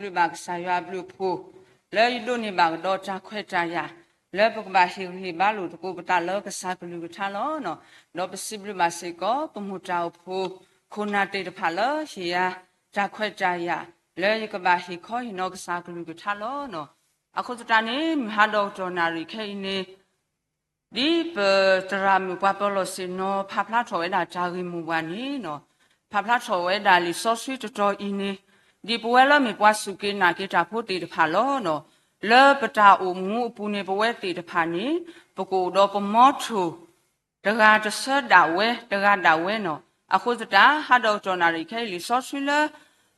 ယစံးဘျုးဘၣ်ကစၢ်ယွၤအဘျုးအဖှိၣ် လၢယဒိးန့ၢ်ဘၣ်ကဒီးတၢ်ခွဲးတၢ်ယာ် လၢပကဘၣ်ဟ့ၣ်ဂံၢ်ဟ့ၣ်ဘါလိာ်သကိးပသးလၢကစၢ်ကလုၢ်ကထါလီၤ. ဒီးပစံးဘျုးဘၣ်စ့ၢ်ကီး ပမိၢ်တၢ်အိၣ်ဖှိၣ်ခိၣ်နၢ်သ့ၣ်တဖၣ်လၢဟ့ၣ်ယၤ တၢ်ခွဲးတၢ်ယာ် လၢယကဘၣ်ဟ့ၣ်ခီဟ့ၣ်နီၤကစၢ်ကလုၢ်ကထါလီၤ. အဃိသတးန့ၣ် မုၢ်ဟါဒီးကတီၢ်နၣ်ရံၣ်ခဲအံၤန့ၣ် ဒ်ပသရၣ်မုၣ်ပှၤပၢၤလီၢ်ဆ့ၣ်နီၤ ဖးဖျါထီၣ်ဝဲဒၣ်တၢ်ဂ့ၢ်မိၢ်ပှၢ်န့ၣ် ဖးဖျါထီၣ်ဝဲဒၣ်လံာ်စီဆှံတတီၤအံၤန့ၣ် ဒ်ပဝဲလၢမ့ၢ်ပှၤစူၢ်က့ၤနာ်က့ၤတၢ်ဖိသ့ၣ်တဖၣ်လီၤ. လၢပတၢ်အိၣ်မူအပူၤန့ၣ် ပဝဲသ့ၣ်တဖၣ်န့ၣ် ပကအိၣ်ဒီးပမီထိၣ် တဂၤတဆၢဒၣ်ဝဲ တဂၤဒၣ်ဝဲန့ၣ်. အဃိသတး ဟါဒီးကတီၢ်နၣ်ရံၣ်ခဲအံၤ လံာ်စီဆှံလၢ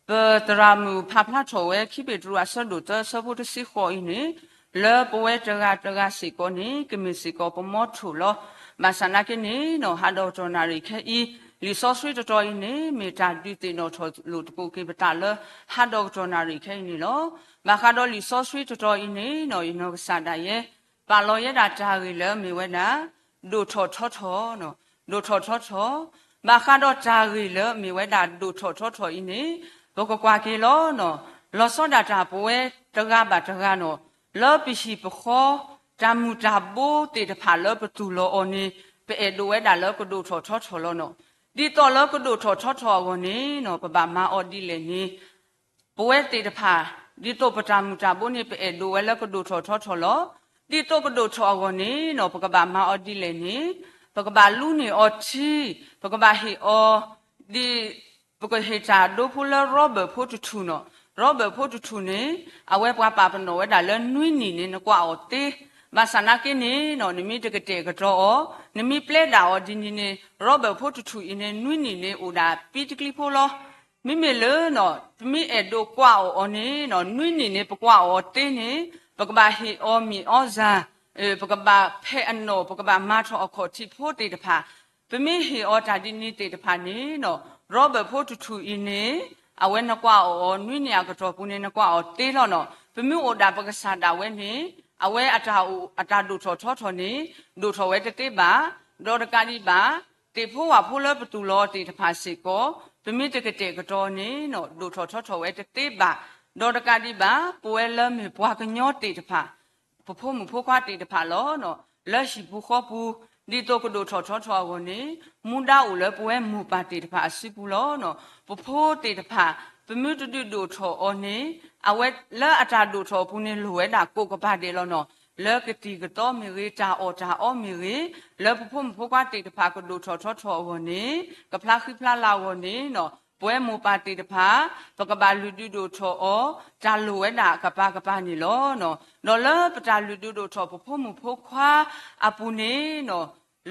ပသရၣ်မုၣ်ဖးဖျါထီၣ်ဝဲ ခံပ့းတရူးအဆၢဒိၣ်သၢ အဆၢဖိတဆံဃိးအံၤန့ၣ် လၢပဝဲတဂၤတဂၤစ့ၢ်ကီးန့ၣ် ကမ့ၢ်စ့ၢ်ကီးပမီထိၣ်လီၤ. ဘၣ်ဆၣ်နာ်က့န့ၣ် ဟါဒီးကတီၢ်နၣ်ရံၣ်ခဲအံၤ လံာ်စီဆှံတတီၤအံၤန့ၣ် မ့ၢ်တၢ်ဒုးသ့ၣ်နီၣ်ထီၣ်လိာ်သကိးက့ၤပသးလၢ ဟါဒီးကတီၢ်နၣ်ရံၣ်ခဲအံၤန့ၣ်လီၤ. ဘၣ်ဃးဒီးလံာ်စီဆှံတတီၤအံၤန့ၣ် ယနီၢ်ကစၢ်ဒၣ်ယဲ ပာ်လီၤယဲဒၣ်တၢ်ဂ့ၢ်လၢအမ့ၢ်ဝဲဒၣ် ဒိၣ်ထီၣ်ထီထီၣ်, ဒိၣ်ထီၣ်ထီထီၣ်. ဘၣ်ဃးဒီးတၢ်ဂ့ၢ်လၢအမ့ၢ်ဝဲဒၣ်ဒိၣ်ထီၣ်ထီထီၣ်အံၤန့ၣ် ပကကွၢ်က့ၤလီၤ. လီၤဆီဒၣ်တၢ်ပဝဲတဂၤဘၣ်တဂၤန့ၣ် လၢပဟံၣ်ပဃီ တၢ်မုၢ်တၢ်ဘိသ့ၣ်တဖၣ်လၢပတူၢ်လိာ်အီၤန့ၣ် ပအဲၣ်ဒိးဝဲဒၣ်လၢကဒိၣ်ထီၣ်ထီထီၣ်လီၤန့ၣ်. ဒ်သိးလၢကဒိၣ်ထီၣ်ထီထီၣ်အဂီၢ်န့ၣ် ပဘၣ်မၤအီၤဒ်လဲၣ်န့ၣ် ပဝဲသ့ၣ်တဖၣ် ဒ်သိးပတၢ်မုၢ်တၢ်ဘိန့ၣ် ပအဲၣ်ဒိးဝဲလၢကဒိၣ်ထီၣ်ထီထီၣ်လီၤ. ဒ်သိးကဒိၣ်ထီၣ်အဂီၢ်န့ၣ် ပကဘၣ်မၤအီၤဒ်လဲၣ်န့ၣ် ပကဘၣ်လူန့ၢ်အီၤထံ, ပကဘၣ်ဟ့ၣ်အီၤ ဒ် ပကဟ့ၣ်တၢ်ဒိဖိလၢ Robert ဖိတထူၣ်န့ၣ်, Robert ဖိတထူၣ်န့ၣ် အဝဲပှၤပာ်ပနီၣ်ဝဲဒၣ်လၢနွံနံၣ်န့ၣ် နကွၢ်အီၤသ့. ဘၣ်ဆၣ်နာ်က့န့ၣ် နမ့ၢ်တကတဲာ်ကတီၤအီၤ, နမ့ၢ်ပျဲဒၣ်အီၤဒ်န့ၣ်န့ၣ် Robert ဖိတထူၣ်အံၤန့ၣ် နွံနံၣ်န့ၣ်အိၣ်ဒၣ်ပံတကျံဖိလီၤ. မ့မ့ၢ်လၢ ပမ့ၢ်အဲၣ်ဒိးကွၢ်အီၤအီၤန့ၣ် နွံနံၣ်န့ၣ် ပကွၢ်အီၤအီၤသ့န့ၣ် ပကဘၣ်ဟ့ၣ်အီၤမ့ၣ်အီၣ်စၢ်, ပကဘၣ်ဖဲးအနီၣ် ပကဘၣ်မၤထီၣ်အခီၣ်ထံးဖိသ့ၣ်တဖၣ်. ပမ့ၢ်ဟ့ၣ်အီၤတၢ်ဒ်န့ၣ်သ့ၣ်တဖၣ်န့ၣ် Robert ဖိတထူၣ်အံၤန့ၣ် အဝဲနကွၢ်အီၤအီၤ နွံနံၣ်အကတီၢ်ပူၤန့ၣ် နကွၢ်အီၤသ့လီၤန့ၣ်. ပမ့ၢ်အိၣ်ဒၣ်ပကစၢ်ဒၣ်ဝဲန့ၣ် အဝဲအတၢ်အိၣ်အတၢ်ဒိၣ်ထီၣ်ထီထီၣ်န့ၣ် ဒိၣ်ထီၣ်ဝဲတသ့ဘၣ်. ဒီးတကးဒံးဘၣ် သ့ၣ်ဖိဝၣ်ဖိလၢပတူၢ်လိာ်အီၤသ့ၣ်တဖၣ်စ့ၢ်ကီး ပမ့ၢ်တကတဲာ်ကတီၤန့ၣ် ဒိၣ်ထီၣ်ထီထီၣ်ဝဲတသ့ဘၣ်. ဒီးတကးဒံးဘၣ် ပဝဲလၢမ့ၢ်ပှၤကညီသ့ၣ်တဖၣ် ပဖိမုၣ်ဖိခွါသ့ၣ်တဖၣ်လီၤ. လၢဟံၣ်ပူၤဃီပူၤ ဒ်သိးကဒိၣ်ထီၣ်ထီထီၣ်အဂီၢ်န့ၣ် မူဒါအိၣ်လၢပဝဲမိၢ်ပၢ်သ့ၣ်တဖၣ်အစုပူၤလီၤ. ပဖိသ့ၣ်တဖၣ် ပမ့ၢ်တဒုးဒိၣ်ထီၣ်အီၤန့ၣ် အဝဲလၢအတၢ်ဒိၣ်ထီၣ်အပူၤန့ၣ် လိၣ်ဝဲဒၣ်ကိးကပၤဒဲးလီၤန့ၣ်. လၢကသံၣ်ကသီမ့ၢ်ဂ့ၤ တၢ်အီၣ်တၢ်အီမ့ၢ်ဂ့ၤ လၢပဖိမုၣ်ဖိခွါသ့ၣ်တဖၣ်ကဒိၣ်ထီၣ်ထီထီၣ်အဂီၢ်န့ၣ် ကဖျါဃံဖျါလၤအဂီၢ်န့ၣ် ပဝဲမိၢ်ပၢ်သ့ၣ်တဖၣ် ပကဘၣ်လုၢ်ဒုးဒိၣ်ထီၣ်အီၤ တၢ်လိၣ်ဝဲဒၣ်ကပၤကပၤန့ၣ်လီၤ. ဒီးလၢပတၢ်လုၢ်ဒုးဒိၣ်ထီၣ်ပဖိမုၣ်ဖိခွါအပူၤန့ၣ်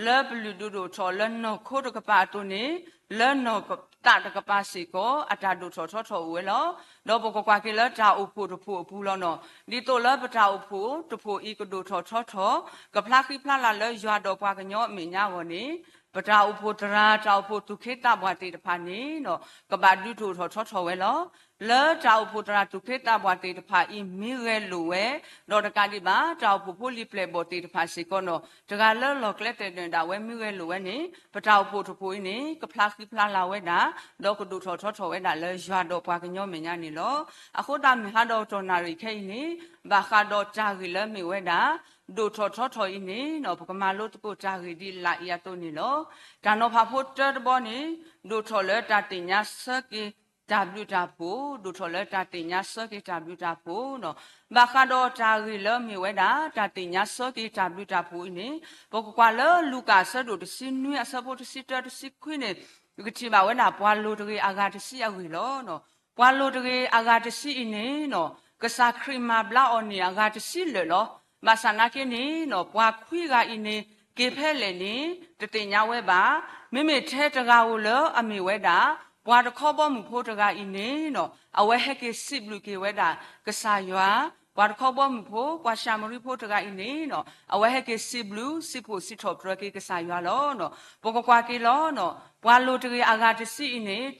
လၢပလုၢ်ဒုးဒိၣ်ထီၣ်လၢနီၢ်ခိတကပၤအသိးန့ၣ် လၢနီၢ်သးတကပၤစ့ၢ်ကီး အတၢ်ဒိၣ်ထီၣ်ထီထီၣ်အိၣ်ဝဲလီၤ. ဒီးပကကွၢ်က့ၤလၢတၢ်အိၣ်ဖှိၣ်တဖှိၣ်အပူၤလီၤန့ၣ်. ဒ်သိးလၢပတၢ်အိၣ်ဖှိၣ်တဖှိၣ်အံၤကဒိၣ်ထီၣ်ထီထီၣ် ကဖျါဃံဖျါလၤလၢယွၤဒီးပှၤကညီအမဲာ်ညါအဂီၢ်န့ၣ် ပတၢ်အိၣ်ဖှိၣ်သရၣ် တၢ်အိၣ်ဖှိၣ်သူၣ်က့သးပှၢ်သ့ၣ်တဖၣ်န့ၣ် ကဘၣ်ဒုးဒိၣ်ထီၣ်ထီထီၣ်ဝဲလီၤ. လၢတၢ်အိၣ်ဖှိၣ်သရၣ်သူၣ်က့သးပှၢ်သ့ၣ်တဖၣ်အံၤ မ့ၢ်ဂဲၤလိာ်ဝဲ, ဒီးတကးဒံးဘၣ် တၢ်အိၣ်ဖှိၣ်ဖိလံၤပျဲၢ်ဘီၣ်သ့ၣ်တဖၣ်စ့ၢ်ကီးန့ၣ် တဂၤလၢလီၢ်ကျဲသနၢၣ်ဒၣ်ဝဲမ့ၢ်ဂဲၤလိာ်ဝဲန့ၣ် ပတၢ်အိၣ်ဖှိၣ်တဖှိၣ်အံၤန့ၣ် ကဖျါဃံဖျါလၤဝဲဒၣ် ဒီးကဒိၣ်ထီၣ်ထီထီၣ်ဝဲဒၣ်လၢယွၤဒီးပှၤကညီမဲာ်ညါန့ၣ်လီၤ. အဃိသတးမုၢ်ဟါဒီးကတီၢ်နၣ်ရံၣ်ခဲအံၤန့ၣ် ဘၣ်ဃးဒီးတၢ်ဂ့ၢ်လၢမ့ၢ်ဝဲဒၣ် ဒိၣ်ထီၣ်ထီထီၣ်အံၤန့ၣ် ပကမၤလိသကိးတၢ်ဂ့ၢ်ဒ်လာ်အံၤအသိးန့ၣ်လီၤ. တၢ်နီၤဖးဖိတၢတဘီန့ၣ် ဒိၣ်ထီၣ်လၢတၢ်သ့ၣ်ညါဆၢက့ၤတၢ်ဘျုးတၢ်ဖှိၣ်, ဒိၣ်ထီၣ်လၢတၢ်သ့ၣ်ညါဆၢက့ၤတၢ်ဘျုးတၢ်ဖှိၣ်န့ၣ်. ဘၣ်ဃးဒီးတၢ်ဂ့ၢ်လၢမ့ၢ်ဝဲဒၣ် တၢ်သ့ၣ်ညါဆၢက့ၤတၢ်ဘျုးတၢ်ဖှိၣ်အံၤန့ၣ် ပကကွၢ်လၢလူၤကၣ်အဆၢဒိၣ်တဆံနွံအဆၢဖိတဆံတၢတဆံခွံန့ၣ် ပကထံၣ်ဘၣ်ဝဲဒၣ်ပှၤလိၤတဂ့ၤအဂၤတဆံအဂ့ၢ်လီၤ. ပှၤလိၤတဂ့ၤအဂၤတဆံအံၤန့ၣ် ကစၢ်ခရံာ်မၤဘျါအီၤန့ၣ်အဂၤတဆံလၢာ်လီၤ. ဘၣ်ဆၣ်နာ်က့န့ၣ် ပှၤခွံဂၤအံၤန့ၣ် က့ၤဖဲလဲၣ်န့ၣ် တသ့ၣ်ညါဝဲဘၣ်. မ့မ့ၢ်ထဲတဂၤဧိၤလၢအမ့ၢ်ဝဲဒၣ် ပှၤတခီဘီမုၢ်ဖိတဂၤအံၤန့ၣ် အဝဲဟဲက့ၤစံးဘျုးက့ၤဝဲဒၣ်ကစၢ်ယွၤ, ပှၤတခီဘီမုၢ်ဖိ ပှၤၡၤမရံဖိတဂၤအံၤန့ၣ် အဝဲဟဲက့ၤစံးဘျုးစံးဖှိၣ်စံးထီၣ်ပတြၢၤက့ၤကစၢ်ယွၤလီၤ. ပကကွၢ်က့ၤလီၤ. ပှၤလိၤတဂ့ၤအဂၤတဆံအံၤန့ၣ်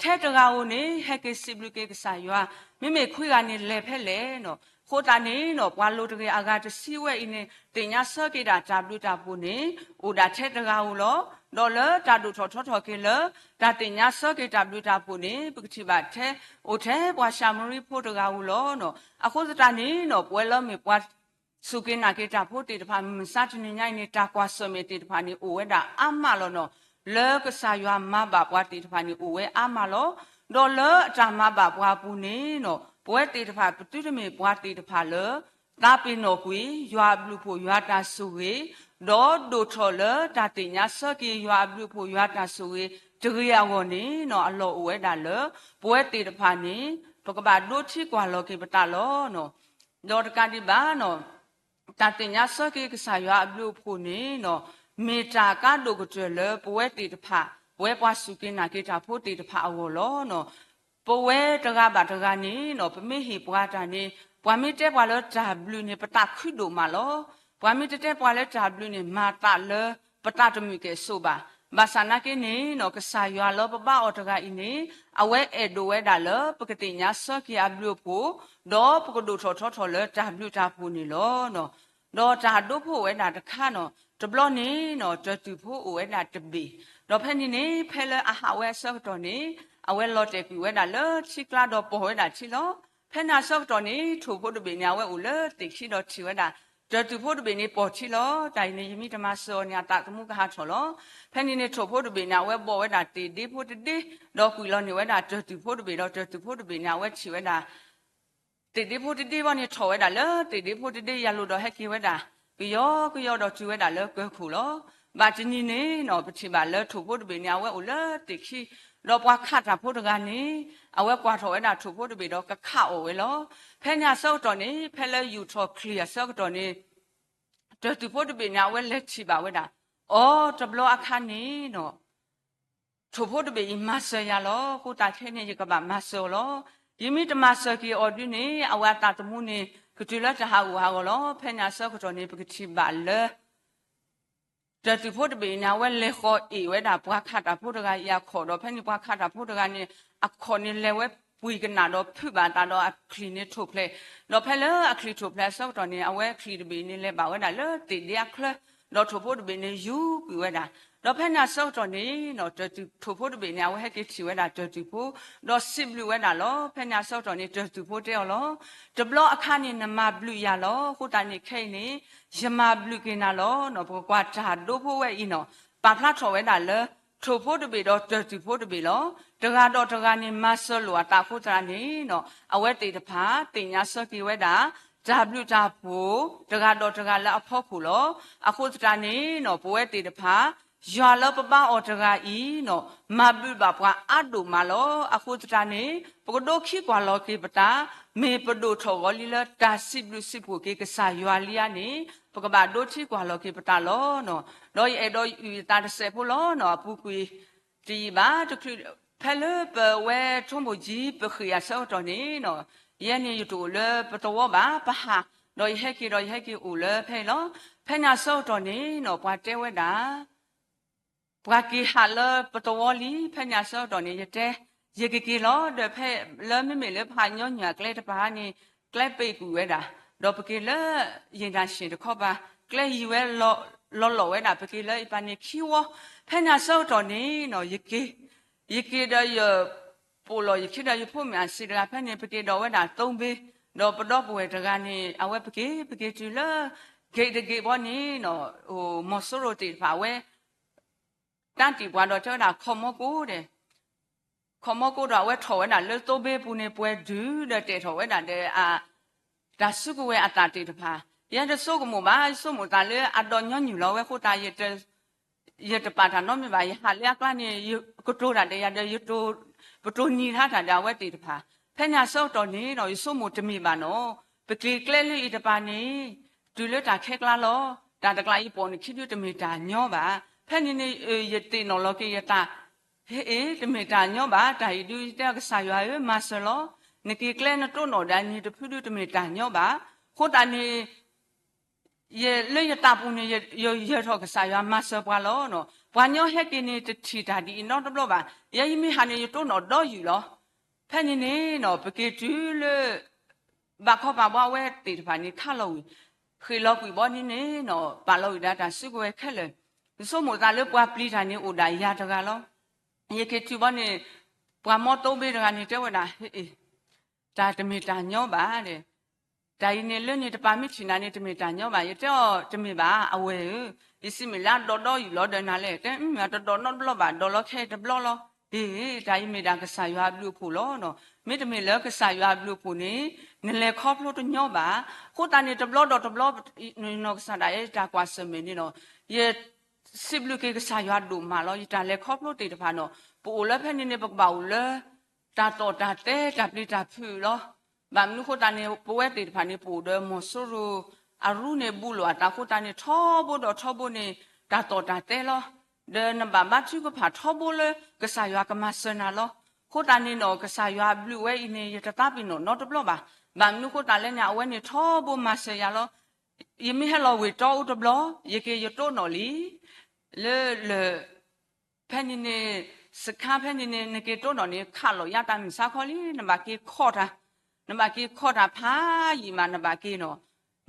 ထဲတဂၤဧိၤန့ၣ် ဟဲက့ၤစံးဘျုးက့ၤကစၢ်ယွၤ, မ့မ့ၢ်ခွံဂၤန့ၣ်လဲၤဖဲလဲၣ်န့ၣ်. အဃိသတးန့ၣ် ပှၤလိၤတဂ့ၤအဂၤတဆံဝဲအံၤန့ၣ် သ့ၣ်ညါဆၢက့ၤဒၣ်တၢ်ဘျုးတၢ်ဖှိၣ်န့ၣ် အိၣ်ဒၣ်ထဲတဂၤဧိၤလီၤ. ဒီးလၢတၢ်ဒိၣ်ထီၣ်ထီထီၣ်က့ၤလၢ တၢ်သ့ၣ်ညါဆၢက့ၤတၢ်ဘျုးတၢ်ဖှိၣ်န့ၣ် ပကထံၣ်ဘၣ်ထဲ အိၣ်ထဲပှၤၡၤမရံဖိတဂၤဧိၤလီၤ. အဃိသတးန့ၣ်နီၤ ပဝဲလၢမ့ၢ်ပှၤ စူၢ်က့ၤနာ်က့ၤတၢ်ဖိသ့ၣ်တဖၣ် မုၢ်မဆါတနံၤညါအံၤန့ၣ် တၢ်ကွၢ်ဆၢၣ်မဲာ်သ့ၣ်တဖၣ်န့ၣ် အိၣ်ဝဲဒၣ်အါမးလီၤနီၤ. လၢကစၢ်ယွၤမၤဘၣ်ပှၤသ့ၣ်တဖၣ်န့ၣ် အိၣ်ဝဲအါမးလီၤ. ဒီးလၢအတၢ်မၤဘၣ်ပှၤအပူၤန့ၣ်နီၤ ပဝဲသ့ၣ်တဖၣ် ပသုတမ့ၢ်ပှၤသ့ၣ်တဖၣ်လၢ သးပ့ၤနီၣ်ကွံာ် ယွၤအဘျုးအဖှိၣ် ယွၤတၢ်ဆိၣ်ဂ့ၤ ဒီးဒိၣ်ထီၣ်လၢတၢ်သ့ၣ်ညါဆၢက့ၤ ယွၤအဘျုးအဖှိၣ် ယွၤတၢ်ဆိၣ်ဂ့ၤတဂ့ၤအဂီၢ်န့ၣ်နီၤ အလီၢ်အိၣ်ဝဲဒၣ်လၢ ပဝဲသ့ၣ်တဖၣ်န့ၣ် ပကဘၣ်ဒိထံကွၢ်လီၤက့ၤပသးလီၤ. ဒီးတကးဒံးဘၣ်နီၤ တၢ်သ့ၣ်ညါဆၢက့ၤကစၢ်ယွၤအဘျုးအဖှိၣ်န့ၣ်နီၤ မ့ၢ်တၢ်ကါဒိၣ်ကတၢၢ်လၢပဝဲသ့ၣ်တဖၣ် ပဝဲပှၤစူၢ်က့ၤနာ်က့ၤတၢ်ဖိသ့ၣ်တဖၣ်အဂီၢ်လီၤ. ပဝဲတဂၤဘၣ်တဂၤန့ၣ်နီၤ ပမ့ၢ်ဟ့ၣ်ပှၤတၢ်န့ၣ် ပှၤမ့ၢ်တဲပှၤလၢတၢ်ဘျုးန့ၣ် ပသးခုဒိၣ်မးလီၤ. ပှၤမ့ၢ်တတဲပှၤလၢတၢ်ဘျုးန့ၣ် မၤသးလၢပသးတမုာ်ကဲၣ်ဆိးဘၣ်. ဘၣ်ဆၣ်နာ်က့န့ၣ်နီၤ ကစၢ်ယွၤလၢပဘါအီၤတဂၤအံၤန့ၣ် အဝဲအဲၣ်ဒိးဝဲဒၣ်လၢ ပကသ့ၣ်ညါဆၢက့ၤအဘျုးအဖှိၣ် ဒီးပကဒိၣ်ထီၣ်ထီထီၣ်လၢတၢ်ဘျုးတၢ်ဖှိၣ်န့ၣ်လီၤ. ဒီးတၢ်ဒိဖိအိၣ်ဝဲဒၣ်တခါနီၤ တဘျီန့ၣ်နီၤ တၢၢ်သူၣ်ဖိအိၣ်ဝဲဒၣ်တဘ့ၣ်, ဒီးဖဲန့ၣ်န့ၣ် ဖဲလၢအဟးဝဲအဆၢကတီၢ်န့ၣ် အဝဲလီၤတဲာ်ကွံာ်ဝဲဒၣ်လၢထံကျါဒီးပိာ်ဝဲဒၣ်ထံလီၤ. ဖဲန့ၣ်အဆၢကတီၢ်န့ၣ် ထိၣ်ဖိတဘ့ၣ်န့ၣ် အဝဲအိၣ်လၢသ့ၣ်ခံဒီးထံၣ်ဝဲဒၣ် တၢၢ်သူၣ်ဖိတဘ့ၣ်န့ၣ်ပိာ်ထံလီၤ. တၢ်အံၤန့ၣ် ယမ့ၢ်တမၤစၢၤအီၤန့ၣ် အသးသမူကဟးထီၣ်လီၤ. ဖဲန့ၣ်န့ၣ် ထိၣ်ဖိတဘ့ၣ်န့ၣ် အဝဲဘီၣ်ဝဲဒၣ်သ့ၣ်ဒ့ဖိတဒ့ ဒီးကွံာ်လီၤန့ၢ်ဝဲဒၣ်တၢၢ်သူၣ်ဖိတဘ့ၣ် ဒီးတၢၢ်သူၣ်ဖိတဘ့ၣ်န့ၣ် အဝဲထံၣ်ဝဲဒၣ် သ့ၣ်ဒ့ဖိတဒ့ဘီန့ၣ် ထီၣ်ဝဲဒၣ်လၢသ့ၣ်ဒ့ဖိတဒ့ယၤလိာ်ဒီးဟဲက့ၤဝဲဒၣ် ကယီကယီဒီးတုၤဝဲဒၣ်လၢကၢၢ်ခိၣ်လီၤ. ဘၣ်တနံၤန့ၣ်နီၤ ပထံၣ်ဘၣ်လၢထိၣ်ဖိတဘ့ၣ်န့ၣ် အဝဲအိၣ်လၢသ့ၣ်ခံ, ဒီးပှၤခးတၢ်ဖိတဂၤန့ၣ် အဝဲကွၢ်ထီၣ်ဝဲဒၣ်ထိၣ်ဖိတဘ့ၣ်ဒီးကခးအီၣ်ဝဲလီၤ. ဖဲန့ၣ်အဆၢကတီၢ်န့ၣ် ဖဲလၢယူာ်ထီၣ်ချံၣ်အဆၢကတီၢ်န့ၣ် တၢၢ်သူၣ်ဖိတဘ့ၣ်န့ၣ် အဝဲလဲၤထံၣ်ဘၣ်ဝဲဒၣ် အိတဘျီအခါန့ၣ်နီၤ ထိၣ်ဖိတဘ့ၣ်အံၤမၤစၢၤယၤလီၤ. အဃိသတးခဲအံၤန့ၣ် ယကဘၣ်မၤစၢၤအီၤလီၤ. ယမ့ၢ်တမၤစၢၤက့ၤအီၤဒုန့ၣ် အဝဲအသးသမူန့ၣ် ကတုၤလၢတၢ်ဟးဂူာ်ဟးဂီၤလီၤ. ဖဲန့ၣ်အဆၢကတီၢ်န့ၣ် ပကထံၣ်ဘၣ်လၢ တၢၢ်သူၣ်ဖိတဘ့ၣ်အံၤန့ၣ် အဝဲလဲၤဃီၤအ့ၣ်ဝဲဒၣ်ပှၤခးတၢ်ဖိတဂၤအံၤအခီၣ်ဒီး ဖဲန့ၣ်ပှၤခးတၢ်ဖိတဂၤန့ၣ် အခီၣ်န့ၣ်လဲၤဝဲပှံၤကနၣ်ဒီးဖုးဘၣ်အသးဒီးအချံၣ်န့ၣ်ထိၣ်ဖျဲး, ဒီးဖဲလၢအချံၣ်ထိၣ်ဖျဲးအဆၢကတီၢ်န့ၣ် အဝဲချံၣ်တဘ့ၣ်န့ၣ်လဲၤဘၣ်ဝဲဒၣ်လၢသ့ၣ်ဒ့အချၢ, ဒီးထိၣ်ဖိတဘ့ၣ်န့ၣ်ယူၤကွံာ်ဝဲဒၣ်. ဒီးဖဲန့ၣ်အဆၢကတီၢ်န့ၣ် တၢၢ်သူၣ်ထိၣ်ဖိတဘ့ၣ်န့ၣ် အဝဲဟဲက့ၤထံၣ်ဝဲဒၣ်တၢၢ်သူၣ်ဖိ ဒီးစံးဘျုးဝဲဒၣ်လီၤ. ဖဲန့ၣ်အဆၢကတီၢ်န့ၣ် တၢၢ်သူၣ်ဖိတဲအီၤလီၤ. တဘျီအခါန့ၣ် နမၤဘျုးယၤလီၤ. အဃိသတးန့ၣ်ခဲအံၤန့ၣ် ယမၤဘျုးက့ၤနၤလီၤ. ပကကွၢ်တၢ်ဒိဖိဝဲအံၤနီၤ ပာ်ဖျါထီၣ်ဝဲဒၣ်လၢ ထိၣ်ဖိတဘ့ၣ်ဒီးတၢၢ်သူၣ်ဖိတဘ့ၣ်လီၤ. တဂၤဒီးတဂၤန့ၣ် မၤစၢၤလိာ်အသးအဃိသတးန့ၣ်နီၤ အဝဲသ့ၣ်တဖၣ် သ့ၣ်ညါဆၢက့ၤဝဲဒၣ် တၢ်ဘျုးတၢ်ဖှိၣ် တဂၤဒီးတဂၤလၢအဖီခိၣ်လီၤ. အဃိသတးန့ၣ်နီၤ ပဝဲသ့ၣ်တဖၣ် ယွၤလၢပဘါအီၤတဂၤအံၤနီၤ မၤဘျုးဘၣ်ပှၤအါဒိၣ်မးလီၤ. အဃိသတးန့ၣ် ပကဒိခံကွၢ်လီၤက့ၤပသး မ့ၢ်ပဒိၣ်ထီၣ်ဂီၤလံလၢတၢ်စံးဘျုးစံးဖှိၣ်က့ၤကစၢ်ယွၤလံဧါန့ၣ် ပကဘၣ်ဒိထံကွၢ်လီၤက့ၤပသးလီၤ. ဒီးယအဲၣ်ဒိးအုၣ်အသးတစဲးဖိလီၤနီၤ အပူၤကွံာ်တယံာ်ဘၣ် တချုး ဖဲလၢပဝဲထိၣ်မိၢ်ကၠံပဃ့ၢ်အဆၢကတီၢ်န့ၣ်နီၤ ယဲန့ၣ်ယတအိၣ်လၢပသဝီဘၣ် ပဟး ဒီးယဟဲက့ၤဒီးယဟဲက့ၤအိၣ်လၢဖဲအံၤလီၤ. ဖဲန့ၣ်အဆၢကတီၢ်န့ၣ်နီၤ ပှၤတဲဝဲဒၣ် ပှၤက့ၤဟးလၢပသဝီလံ ဖဲန့ၣ်အဆၢကတီၢ်န့ၣ် ယတဲ ယကက့ၤလီၤ ဒီးဖဲလၢမ့မ့ၢ်လၢပဟးညီနုၢ်အကျဲတပၤန့ၣ် ကျဲပ့ၢ်ကွံာ်ဝဲဒၣ် ဒီးပက့ၤလၢ ယနၢ်ဆ့ၣ်တခီပၤ ကျဲယံၤဝဲ လီၤလီၤဝဲဒၣ် ပက့ၤလၢအပၤန့ၣ်ခံဝီ ဖဲန့ၣ်အဆၢကတီၢ်န့ၣ်နီၤ ယက့ၤ ယက့ၤဒီးယ ပိာ်လီၤယခံဒီးယဖိမုၣ်အစံးတဂၤဖဲန့ၣ် ပက့ၤဒီးဝဲဒၣ်သိဘ့ ဒီးပဒီပုၢ်ဝဲၢ်တဂၤန့ၣ် အဝဲပက့ၤ ပက့ၤတုၤလၢ ဂ့ၢ်တဂ့ၢ်ဘီန့ၣ်နီၤ မီၤစိရိၤသ့ၣ်တဖၣ်အဝဲ တၢ်တံာ်ပှၤဒီးတဲဝဲဒၣ်ခီၣ်မီကိဒီး ခီၣ်မီကိဒီးအဝဲထီၣ်ဝဲဒၣ်လၢသိဘ့ပူၤန့ၣ် ပှဲၤဒုးဒီးတဲာ်ထီၣ်ဝဲဒၣ်ဒီး တၢ်စုကဝဲၤအသးသ့ၣ်တဖၣ် ယဲတဆိကမိၣ်ဘၣ် ယဆိကမိၣ်သးလၢအဒီးညီနုၢ်လီၤ အဝဲအဃိသတး ယတပာ်တၢ်နီတမံၤဘၣ် ယဟးလၢအကျါန့ၣ် ကတိၤတၢ်ဒီးယၤဒီး ပတိၢ်နံၤထါတၢ်ဒီးအဝဲသ့ၣ်တဖၣ် ဖဲန့ၣ်အဆၢကတီၢ်န့ၣ်နီၤ ယဆိကမိၣ်တမ့ၢ်ဘၣ်နီၤ ပက့ၤကျဲလၢအံၤတပၤန့ၣ် တုၤလၢတၢ်ခဲကျါလီၤ တၢ်တကျးအံၤပိာ်န့ၣ်ခံဒုတမ့ၢ်တၢ်ညီဘၣ် ဖဲန့ၣ်န့ၣ် ယသ့ၣ်နီၣ်လီၤက့ၤယသး ဟ့ၣ် တမ့ၢ်တၢ်ညီဘၣ် တၢ်အံၤဒု ယတဲကစၢ်ယွၤဧၢ မၤစၢၤလီၤ နက့ၤကျဲနတိၢ်နီၣ်ဒီးအနံၤတဖုဒုတမ့ၢ်တၢ်ညီဘၣ် အဃိသတးန့ၣ် ယ လၢယသးပူၤန့ၣ် ယယၢၤထီၣ်ကစၢ်ယွၤမၤစၢၤပှၤလီၤ. ပှၤညီဟဲက့ၤန့ၣ် တထံၣ်တၢ်ဒ်အံၤနီတဘျီဘၣ်. ယဲယမ့ၢ်ဟးန့ၣ် ယတိၢ်နီၣ်ဒီယုၢ်လီၤ. ဖဲန့ၣ်န့ၣ်နီၤ ပက့ၤတုၤလၢ ဘၣ်ခီပာ်ဘီအဝဲသ့ၣ်တဖၣ်န့ၣ် ခးလီၤဝံၤ ဃ့ၢ်လီၤကွံာ်ဘီန့ၣ်န့ၣ်နီၤ ပာ်လီၤဝံၤဒၣ်တၢ်စုကဝဲၤခဲလၢာ် ယဆိကမိၣ်သးလၢပှၤပျံၤတၢ်န့ၣ်အိၣ်ဒၣ်ယၤတဂၤလီၤ. ယက့ၤတုၤဘီန့ၣ် ပှၤမီတိဘ့တဂၤန့ၣ်တဲဝဲဒၣ်, တၢ်တမ့ၢ်တၢ်ညီဘၣ်, တၢ်အံၤန့ၣ်လၢန့ၣ်တပာ်မ့ၢ်ထံၣ်နၤန့ၣ် တမ့ၢ်တၢ်ညီဘၣ်. ယတဲအီၤတမ့ၢ်ဘၣ် အဝဲၢ်ဧၢ, ယစံးမ့ၢ်လၢအဒိးဒီးယုၢ်လီၤဒီးနၤလဲၣ်, တဲမ့ၢ်တဒိးနီတဘျီဘၣ်, ဒိးလီၤခဲတဘျီလီၤ. အ့ တၢ်အံၤမ့ၢ်ဒၣ်ကစၢ်ယွၤအဘျုးအဖှိၣ်လီၤ. မ့တမ့ၢ်လၢကစၢ်ယွၤအဘျုးအဖှိၣ်န့ၣ် နလဲၤခီဖျိတညီဘၣ်. အဃိသတးန့ၣ် တဘျီဒီးတဘျီ နီၢ်ကစၢ်ဒၣ်အဲၣ်တၢ်ကွၢ်ဆၢၣ်မဲာ်န့ၣ်လီၤ. ယ စံးဘျုးက့ၤကစၢ်ယွၤဒိၣ်မးလီၤ. ယတၢ်လဲၤခီဖျိသ့ၣ်တဖၣ်န့ၣ် ပအိၣ်လၢဖဲန့ၣ်န့ၣ် ပကဘၣ်အိၣ်လၢ တၢ်တီၣ်တၢ်တဲတၢ်ပျံၤတၢ်ဖုးလီၤ. ဘၣ်မနုၤအဃိသတးန့ၣ် ပဝဲသ့ၣ်တဖၣ်န့ၣ် ပအိၣ်ဒီးမီၤစိရိၤ အရူန့ၣ် ဘူးလိာ်အသးအဃိသတးန့ၣ် ထီဘိဒီးထီဘိန့ၣ် တၢ်တီၣ်တၢ်တဲလီၤ. ဒီးနဘၣ်ဘါထုကဖၣ်ထီဘိလၢ ကစၢ်ယွၤကမၤစၢၤနၤလီၤ. အဃိသတးန့ၣ်နီၢ် ကစၢ်ယွၤအဘျုးဝဲအံၤန့ၣ် ယတသးပ့ၤနီၣ်နီတဘျီဘၣ်. ဘၣ်မနုၤအဃိသတးလဲၣ်န့ၣ် အဝဲန့ၣ်ထီဘိမၤစၢၤယၤလီၤ. ယမ့ၢ်ဟဲလီၤဝ့ၢ်တီအူတဘျီ ယက့ၤယတိၢ်နီၣ်လံ လၢလၢၢ် ဖဲန့ၣ်န့ၣ် စခါဖဲန့ၣ်န့ၣ် နက့ၤတိၢ်နီၣ်န့ၣ် ခးလီၤယါတၢ်မုၢ်ဆါခီလံ နဘၣ်က့ၤခီၣ်တၢ်, နဘၣ်က့ၤခီၣ်တၢ်ဖးယံာ်မးနဘၣ်က့ၤနီၢ်.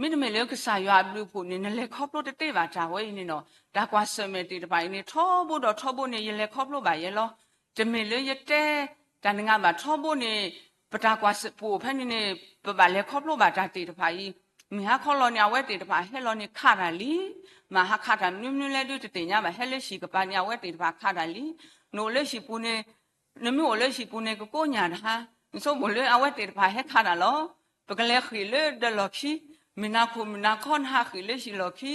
မ့တမ့ၢ်လၢကစၢ်ယွၤအဘျုးအဖှိၣ်န့ၣ် နလဲၤခီဖျိတသ့ဘၣ်တၢ်ဝဲအံၤန့ၣ်နီၢ်. တၢ်ကွၢ်ဆၢၣ်မဲာ်သ့ၣ်တဖၣ်အံၤန့ၣ် ထီဘိဒီးထီဘိန့ၣ် ယလဲၤခီဖျိဘၣ်ယဲလီၤ. တမ့ၢ်လၢယတဲ တၢ်နငါဘၣ်ထီဘိန့ၣ် ပတၢ်ကွၢ်ဆၢၣ်ပအိၣ်ဖဲန့ၣ်န့ၣ် ပဘၣ်လဲၤခီဖျိဘၣ်တၢ်သ့ၣ်တဖၣ်အံၤ မုၢ်ဟါခီလီၤန့ၣ် အဝဲသ့ၣ်တဖၣ်ဟဲလီၤန့ၣ်ခးတၢ်လံ. မ့ၢ်ဟးခးတၢ်မနုၤမနုၤလဲၣ်ဒုးတသ့ၣ်ညါဘၣ် ဟဲလၢဟံၣ်ကပၤန့ၣ် အဝဲသ့ၣ်တဖၣ်ခးတၢ်လံ. နအိၣ်လၢဟံၣ်ပူၤန့ၣ် နမ့ၢ်အိၣ်လၢဟံၣ်ပူၤန့ၣ် ကကိးညၣ်တဟါ, နဆိကမိၣ်လၢအဝဲသ့ၣ်တဖၣ်ဟဲခးတၢ်လီၤ. ပကလဲၤဃ့ၢ်လၢဒၢးလီၢ်ခံ, မုၢ်နၤခိၣ်မုၢ်နၤခီနဟးဃ့ၢ်လၢဟံၣ်လီၢ်ခံ,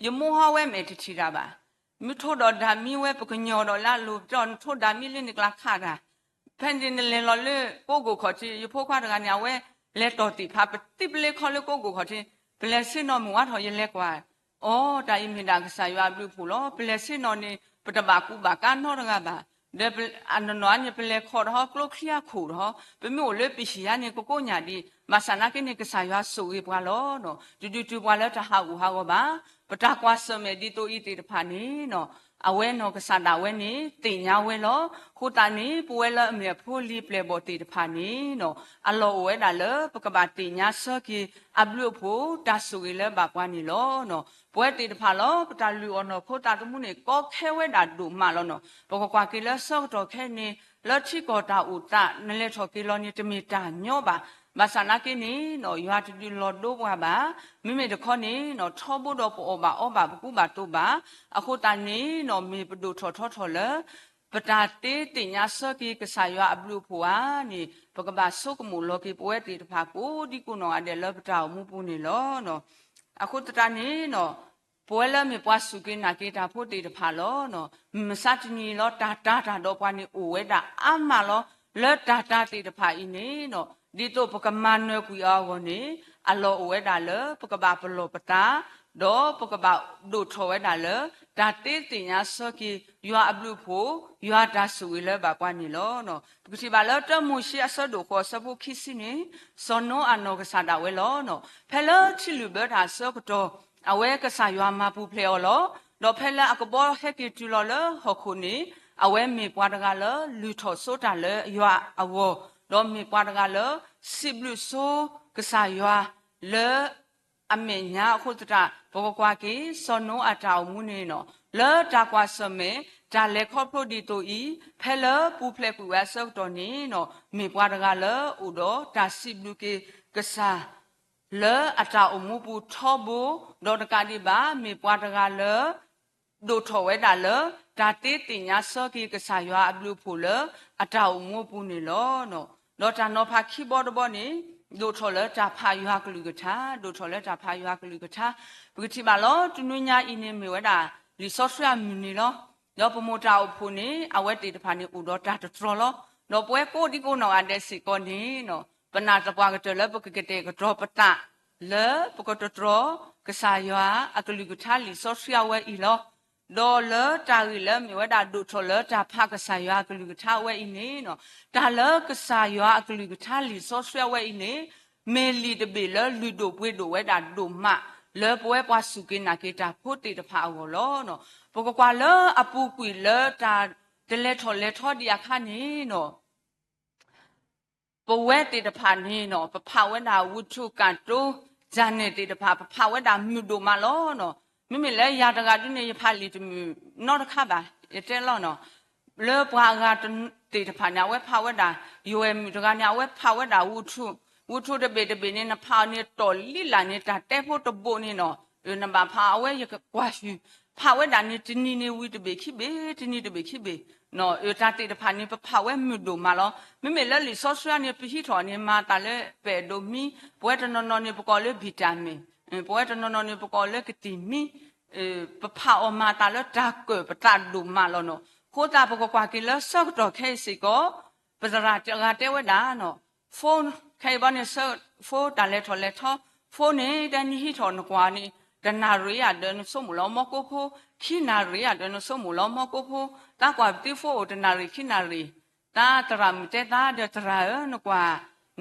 ယမိၢ်ဟီဝဲမဲာ်တထံၣ်တၢ်ဘၣ်. မ့ၢ်ထိဒီးဒၣ်မံဝဲ ပကညီၤဒီးလၢအလိၤ ပတဲအီၤ နထိဒၣ်မံလၢနကျါခးတၢ် ဖဲန့ၣ်နလဲၤလီၤလၢကိးကိၢ်ခီၣ်ထံး ယဖိခွါတဂၤန့ၣ် အဝဲလဲၤတီၢ်သ့ၣ်ဖး ပသံပလ့ခီလၢကိးကိၢ်ခီၣ်ထံး, ပလဲၤဆ့ၣ်နီၤမုၢ်ဝါထီၣ် ယလဲၤကွၢ်, အိ တၢ်အံၤမ့ၢ်ဒၣ်ကစၢ်ယွၤအဘျုးအဖှိၣ်လီၤ. ပလဲၤဆ့ၣ်နီၤန့ၣ် ပတဘၣ်ကူးဘၣ်ကါနီတဂၤဘၣ်. ဒီးအနီၢ်နီၢ်န့ၣ် ပလဲၤခီၣ်တဟီ ကျိချံအခိၣ်တဟီ, ပမ့ၢ်အိၣ်လၢပဟံၣ်ဧါန့ၣ် ကကိးညၣ်ဒံး, ဘၣ်ဆၣ်နာ်က့န့ၣ် ကစၢ်ယွၤဆိၣ်ဂ့ၤပှၤလီၤ. တဒုးတုၤပှၤလၢတၢ်ဟးဂူာ်ဟးဂီၤဘၣ်. ပတၢ်ကွၢ်ဆၢၣ်မဲာ်ဒ်သိးအံၤသ့ၣ်တဖၣ်န့ၣ် အဝဲနီၢ်ကစၢ်ဒၣ်ဝဲန့ၣ် သ့ၣ်ညါဝဲလီၤ. အဃိသတးန့ၣ် ပဝဲလၢအမ့ၢ်အဖိအလံၤအပျဲၢ်အဘီၣ်သ့ၣ်တဖၣ်န့ၣ် အလီၢ်အိၣ်ဝဲဒၣ်လၢ ပကဘၣ်သ့ၣ်ညါဆၢက့ၤ အဘျုးအဖှိၣ်တၢ်ဆိၣ်ဂ့ၤလၢဘၣ်ပှၤန့ၣ်လီၤ. ပဝဲသ့ၣ်တဖၣ်လီၤ ပတၢ်လုၢ်အီၣ်နီၢ်ခိသးသမူန့ၣ် ကီခဲဝဲဒၣ်ဒိၣ်မးလီၤနီၤ. ပကကွၢ်က့ၤလၢဆၢကတီၢ်ခဲအံၤန့ၣ် လၢထံကီၢ်တၢ်အိၣ်သး နလဲၤထီၣ်က့ၤလီၤန့ၣ် တမ့ၢ်တၢ်ညီဘၣ်. ဘၣ်ဆၣ်နာ်က့န့ၣ် ယွၤတဒုးလီၤဒိပှၤဘၣ်. မ့မ့ၢ်တခီန့ၣ် ထီဘိဒီးပအီၣ်ဘၣ်အီဘၣ် ပကူဘၣ်သိးဘၣ် အဃိသတးန့ၣ် မ့ၢ်ပဒိၣ်ထီၣ်ထီထီၣ်လၢ ပတၢ်သ့သ့ၣ်ညါဆၢက့ၤကစၢ်ယွၤအဘျုးအဖှိၣ်ဧါန့ၣ် ပကဘၣ်ဆိကမိၣ်လီၤက့ၤပဝဲသ့ၣ်တဖၣ်ကိးဒံကိးနီၢ်ဂၤဒဲးလၢပတၢ်အိၣ်မူပူၤန့ၣ်လီၤ. အဃိသတးန့ၣ် ပဝဲလၢမ့ၢ်ပှၤစူၢ်က့ၤနာ်က့ၤတၢ်ဖိသ့ၣ်တဖၣ်လီၤ. မုၢ်မဆါတနံၤအံၤလီၤ တၢ်တာ်တၢ်ဒီးပှၤန့ၣ်အိၣ်ဝဲဒၣ်အါမးလီၤ. လၢတၢ်တာ်သ့ၣ်တဖၣ်အံၤန့ၣ် ဒ်သိးပကမၤနၢၤကွံာ်အီၤအဂီၢ်န့ၣ် အလီၢ်အိၣ်ဝဲဒၣ်လၢ ပကဘၣ်ပလီၢ်ပသး ဒီးပကဘၣ်ဒိၣ်ထီၣ်ဝဲဒၣ်လၢ တၢ်သ့သ့ၣ်ညါဆၢက့ၤ ယွၤအဘျုးအဖှိၣ် ယွၤတၢ်ဆိၣ်ဂ့ၤလၢဘၣ်ပှၤန့ၣ်လီၤ. ပကထံၣ်ဘၣ်လၢတၢမိၤၡ့အဆၢဒိၣ်ဃိးအဆၢဖိခံဆံန့ၣ် စီၤနိအၤနီၢ်ကစၢ်ဒၣ်ဝဲလီၤ. ဖဲလၢထံလုၢ်ဘၢတၢ်အဆၢကတီၢ် အဝဲကစၢ်ယွၤမၤပူၤဖျဲးအီၤလီၤ. ဒီးဖဲလၢအကဘီဟဲက့ၤတုၤလီၤလၢဟီၣ်ခိၣ်န့ၣ် အဝဲမ့ၢ်ပှၤတဂၤလၢလုၢ်ထီၣ်ဆိတၢ်လၢယွၤအဂီၢ်, ဒီးမ့ၢ်ပှၤတဂၤလၢ စံးဘျုးဆိကစၢ်ယွၤလၢ အမဲာ်ညါအဃိသတး ပကကွၢ်က့ၤ စီၤနိအၤတၢ်အိၣ်မူန့ၣ်လီၤ. လၢတၢ်ကွၢ်ဆၢၣ်မဲာ် တၢ်လဲၤခီဖျိဒ်သိးအံၤ ဖဲလၢပူၤဖျဲးကွံာ်ဝဲအဆၢကတီၢ်န့ၣ်လီၤ မ့ၢ်ပှၤတဂၤလၢအိၣ်ဒီးတၢ်စံးဘျုးက့ၤကစၢ် လၢအတၢ်အိၣ်မူပူၤထီဘိ, ဒီးတကးဒံးဘၣ် မ့ၢ်ပှၤတဂၤလၢ ဒိၣ်ထီၣ်ဝဲဒၣ်လၢ တၢ်သ့သ့ၣ်ညါဆၢက့ၤကစၢ်ယွၤအဘျုးအဖှိၣ်လၢအတၢ်အိၣ်မူအပူၤန့ၣ်လီၤ. ဒီးတၢ်နီၤဖးခံဘီတဘီန့ၣ် ဒိၣ်ထီၣ်လၢတၢ်ဖးယွၤကလုၢ်ကထါ, ဒိၣ်ထီၣ်လၢတၢ်ဖးယွၤကလုၢ်ကထါ. ပကထံၣ်ဘၣ်လီၤ တနွံညါအံၤန့ၣ်မ့ၢ်ဝဲဒၣ် လံာ်စီဆှံအမုၢ်နံၤလီၤ. ဒီးပမိၢ်တၢ်အိၣ်ဖှိၣ်န့ၣ် အဝဲသ့ၣ်တဖၣ်န့ၣ်အိၣ်ဒီးတၢ်တတြီၤလီၤ. ဒီးပဝဲကိးဒံကိးနီၢ်ဂၤဒဲးစ့ၢ်ကီးန့ၣ် ပနာ်သပှၢ်ကတၢၢ်လၢပကကတဲာ်ကတီၤပသး လၢပကတတြီၤ ကစၢ်ယွၤအကလုၢ်ကထါလံာ်စီဆှံအဝဲအံၤလီၤ. ဒီးလၢတၢ်ဂ့ၢ်လၢမ့ၢ်ဝဲဒၣ်ဒိၣ်ထီၣ်လၢတၢ်ဖးကစၢ်ယွၤအကလုၢ်ကထါအဝဲအံၤန့ၣ် တၢ်လၢကစၢ်ယွၤအကလုၢ်ကထါလံာ်စီဆှံအဝဲအံၤန့ၣ် မ့ၢ်လံာ်တဘ့ၣ်လၢလုၢ်ဒိၣ်ပှ့ၤဒိၣ်ဝဲဒၣ်ဒိၣ်မး လၢပဝဲပှၤစူၢ်က့ၤနာ်က့ၤတၢ်ဖိသ့ၣ်တဖၣ်အဂီၢ်လီၤ. ပကကွၢ်လၢအပူၤကွံာ်လၢတၢ်တလဲၤထီၣ်လဲၤထီဒံးအခါန့ၣ် ပဝဲသ့ၣ်တဖၣ်န့ၣ် ပဖးဝဲဒၣ်ဝူထူၣ်ကၣ်တိ ယၤနဲၣ်သ့ၣ်တဖၣ် ပဖးဝဲဒၣ်မုာ်ဒိၣ်မးလီၤ. မ့မ့ၢ်လၢယၤတဂၤဒုန့ၣ် ယဖးလံာ်တမုာ်နီတခါဘၣ်, ယတဲလီၤနီၤ. လၢပှၤအဂၤသ့ၣ်တဖၣ်န့ၣ် အဝဲဖးဝဲဒၣ်, ယွဲၢ်မုၣ်တဂၤန့ၣ် အဝဲဖးဝဲဒၣ်ဝူထူ, ဝူထူတဘ့ၣ်တဘ့ၣ်န့ၣ် နဖးအီၤန့ၣ် တီၢ်လံလၢ်န့ၣ် တၢ်တဲဖိတဘိန့ၣ်နီၤ, နဘၣ်ဖးအဝဲ ယကွၢ်ဆူၣ်, ဖးဝဲဒၣ်န့ၣ် တနံၤန့ၣ်ဝံၤတဘ့ၣ်ခံဘ့ၣ်, တနံၤတဘ့ၣ်ခံဘ့ၣ်, တၢ်သ့ၣ်တဖၣ်န့ၣ် ပဖးဝဲမုာ်ဒိၣ်မးလီၤ. မ့မ့ၢ်လၢလံာ်စီဆှံန့ၣ် ပဟံးထီၣ်န့ၣ် မၤသးလၢပဲၣ်ဒိးမံ, ပဝဲတနီၤနီၤန့ၣ် ပကိးလၢ vitamin, ပဝဲတနီၤနီၤန့ၣ် ပကိးလၢ ကသံၣ်မံ, ပဖးအီၤမၤသးလၢတၢ်ကၢၣ်ပသးဒိၣ်မးလီၤနီၤ. အဃိသတး ပကကွၢ်က့ၤလၢဆၢကတီၢ်ခဲအံၤစ့ၢ်ကီး, ပသရၣ်တဂၤတဲဝဲဒၣ်နီၤ, phone ခဲအံၤဘီန့ၣ် phone တၢ်လဲၤထီၣ်လဲၤထီ, phone န့ၣ် တနံၤဟံးထီၣ်နကွၢ်န့ၣ် တနၣ်ရံၣ်ဧါဒီးနဆိကမိၣ်လီၤမီၢ်ကိဖိ, ခံနၣ်ရံၣ်ဧါဒီးနဆိကမိၣ်လီၤမီၢ်ကိဖိ, တၢ်ကွၢ်ပသံ phone အိၣ်တနၣ်ရံၣ်ခံနၣ်ရံၣ်, တၢ်သရၣ်မုၣ်တဲသးဒီး သရၣ်ဧၢ နကွၢ်